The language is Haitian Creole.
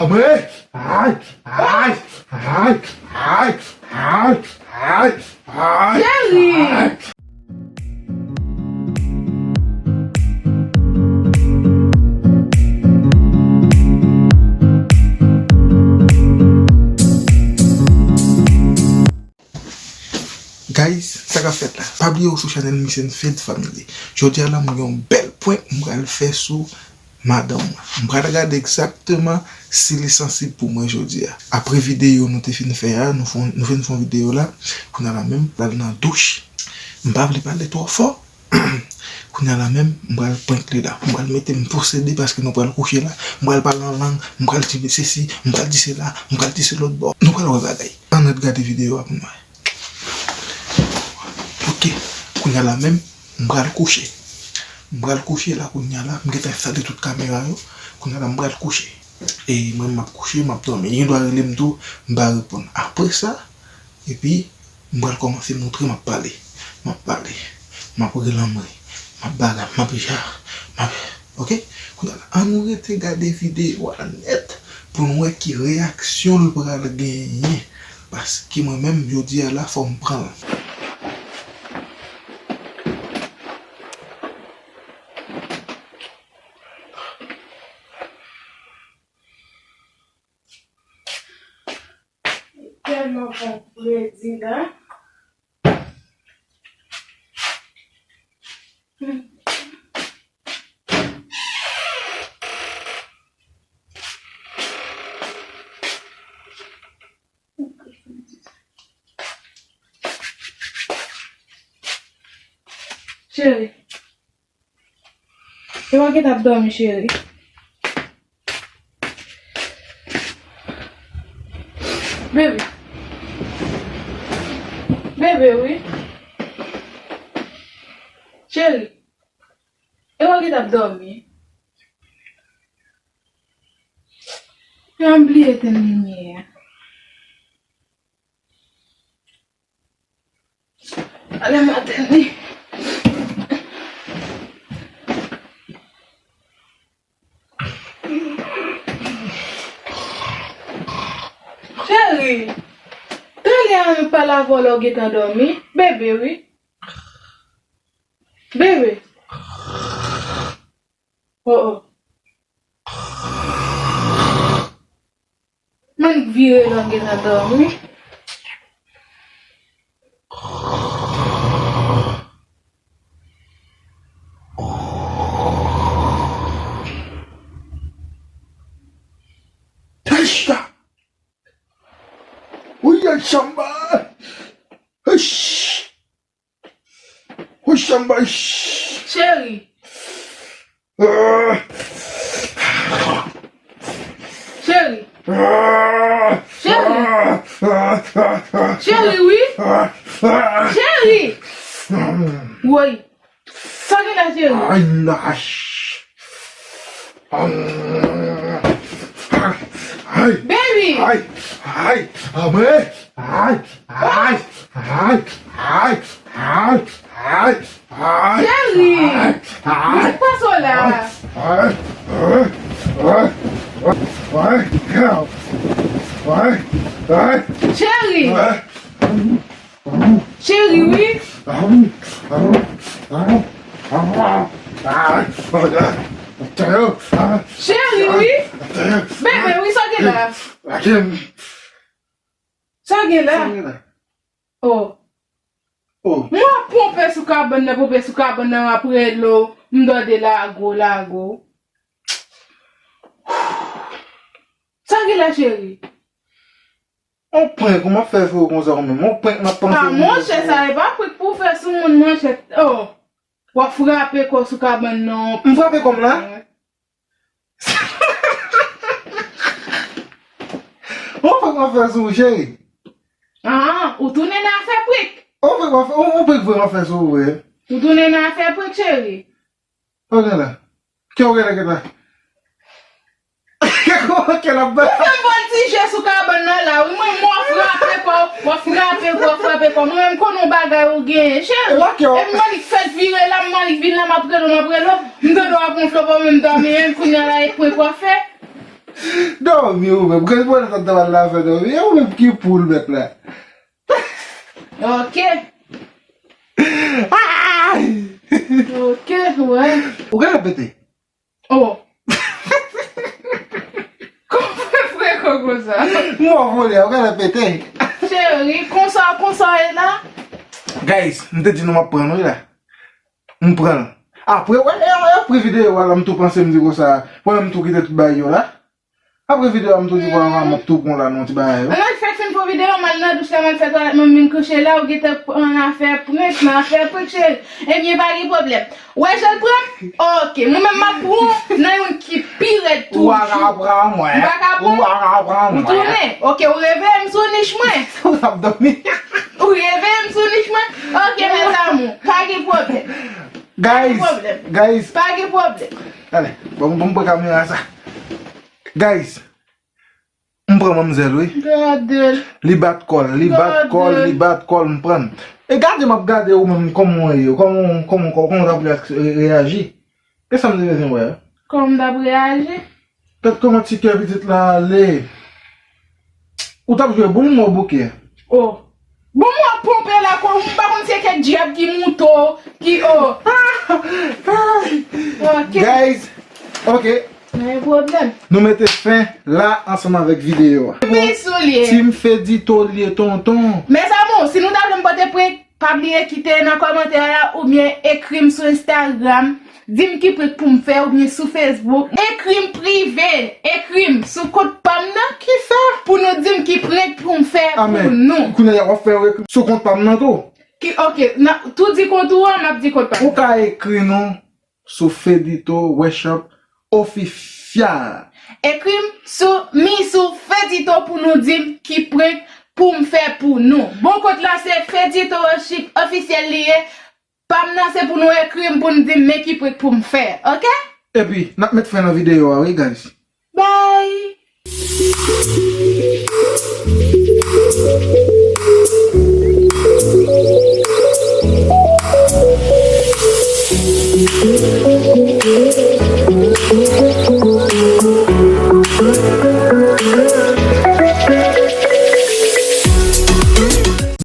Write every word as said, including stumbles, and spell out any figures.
Anmwey! Ay! Ay! Ay! Ay! Ay! Ay! Ay! Cheri! Ay! Guys, sa k ap fèt la? Pa bliye w sou chanèl Mix and Fade Family. Jodi a la, m gen yon bèl prank m pral fè sou madanm mwen. M pral gade egzakteman si li sansib pou mwen jodi a. Apre videyo nou te fin fè a, nou fè, nou fin fè yon videyo la, kounye a la menm, pral nan douch. M pa vle pale twò fò. Kounye a la menm, m pral prank li la. M pral mete m posede paske nou pral kouche la. M pral pale an lang, m pral di sesi, m pral di sela, m pral di se lòt bò. Nou pral wè bagay. Ann ret gade videyo a pou n wè. Ok, kounye a la menm, m pral kouche. M pral kouche la kounye a la, m gentan enstale tout kamera yo. Kounye a la, m pral kouche. E mwen, m ap kouche, m ap dòmi. Li gendwa rele m tou, m pa reponn. Apre sa, epi, m pral kòmanse montre m ap pale. M ap pale. M ap relanmri. M ap bagay. M ap ja. M ap, ok? Kounye a la, ann nou rete gade videyo a nèt pou n wè ki reyaksyon l pral genyen. Paske mwen menm, jodi a la, fò m pran l. Tèlman bon kredi la. Cheri. E w gentan ap dòmi, cheri. Bebe. Bebe, wi. Cheri. E w gentan ap dòmi. An bliye etenn limyè a. Ale maten li. Cheri, talè a m pale avè w lè w gentan dòmi. Bebe, wi. Bebe. Oh, oh. Mwen vire lòt gen nan dòmi. Testa! Uya chamba! Hush! Hush chamba! Shh! Cheri. Ah! Cheri. Ah! Cheri. Ah! Ah! Ah! Ah! Cheri, wi. Ah! Ah! Cheri. Mm. Woy. Sa gen la, cheri? Ay, nash. Ah! Ay! Baby! Ay! Ay! Ah, mwen! Ay! Ay! Ay! Ay! Ay! Ay! Ay! Cheri! Ay! Ki pase w la? Ay! Ay! Ay! Cheri! Cheri, wi. Cheri, wi. Bebe, wi, sa gen la? Sa gen la? Oh. Oh. Mwen ap ponpe sou kabann nan, ponpe sou kabann nan, m ap rele w, m tande lago, lago. Sa gen la, cheri? On prank, kòman fè sou konsa ou menm? On prank m ap panse. Ah, monchè, sa e pa prank pou fè sou moun, monchè. Oh. W ap frape kò sou kabann nan. M frape kò m la? On prank m ap fè sou ou, cheri. Ah, ou tounen nan afè prank. On prank m ap fè, on, on prank vre m ap fè sou ou, vre. Ou tounen nan afè prank, cheri. Ou gen la. Kè w gen la, gen la. Kè w gen la, bè. Ou fè m vòltije sou kabann nan la, wi. Mwen, mwen, w ap frape kò, w ap frape kò, w ap frape kò. Mwen, m konnen yon bagay ou genyen, cheri. E la kè w. E m annik fè l vire la, m annik vin la, m ap rele w, m ap rele w. M tande w ap gonfle w, mwen, m dòmi, menm kounye a la, e prank w ap fè. Dòmi ou menm. Kèl pwoblèm sa t ap al la fè dòmi? E ou menm ki poul mèt la? Ok. Ay! Ok, wè. Ou genlè pete? Oh. Kòman fè frekan konsa? Mò vòlè, ou genlè pete? Cheri, konsa, konsa e la? Guys, m te di nou m ap pran nou la. M pran l. Apre, wè, e, e, apre videyo a la, m tou panse m di konsa, wè, m tou kite tout bagay yo la. Apre videyo a, m tou di konsa, m ap tou pran la, non, ti bagay yo. Ann al fè fin pou videyo, m al nan douch la, m al fè twalèt mwen, m vin kouche la, ou gentan pran afè prank, nan afè prank, cheri. Ebyen, pa gen pwoblèm. Wè jan l pran m? Ok, mwen menm m ap pran w nan youn ki pi rèd toujou. Ou pa ka pran mwen. Ou pa ka pran? Ou pa ka pran mwen. M tounen. Ok, ou reveye m sou nich mwen. Ou t ap dòmi. Ou reveye m sou nich mwen? Ok, mes amours, pa gen pwoblèm. Guys, guys. Pa gen pwoblèm. Ale, bon, bon, bon, kamera sa. Guys, m pran manmzèl, wi. Gade l. Li bat kò l, li bat kò l, li bat kò l, m pran l. E gade m ap gade ou menm, kòman w ye, kòman, kòman, kòman w t ap re-, reyaji? E sa m te bezwen wè a. Kòman m t ap reyaji? Gad kòman ti kè pitit la ale. Ou t ap jwe boul mwen bouke. Oh. Bon, mwen ponpe la, kon, m pa konn se kèk dyab ki moute w, ki, oh. Ok. Guys, ok. Pa gen pwoblèm. Nou mete fen la ansanm avèk videyo a. Bon, Team Fedito l ye, tonton. Mes amours, si nou ta vle m pote prank, pa bliye kite nan kòmantè a oubyen ekri m sou Instagram. Di m ki prank pou m fè oubyen sou Facebook. Ekri m prive. Ekri m sou kont pa m nan. Kisa? Pou nou di m ki prank pou m fè pou nou. Kounye a w ap fè yo ekri sou kont pa m nan tou. Ki, ok, tou di kont ou an, m ap di kont pa m. Ou ka ekri nou sou Fedito Workshop Official. Ekri m sou, mi sou Fedito pou nou di m ki prank pou m fè pou nou. Bon, kont la se Fedito Workshop Official li ye. Pa m nan se pou nou ekri m pou n di m men ki prank pou m fè, ok? Epi, n ap met fen nan videyo a, wi, guys. Bye!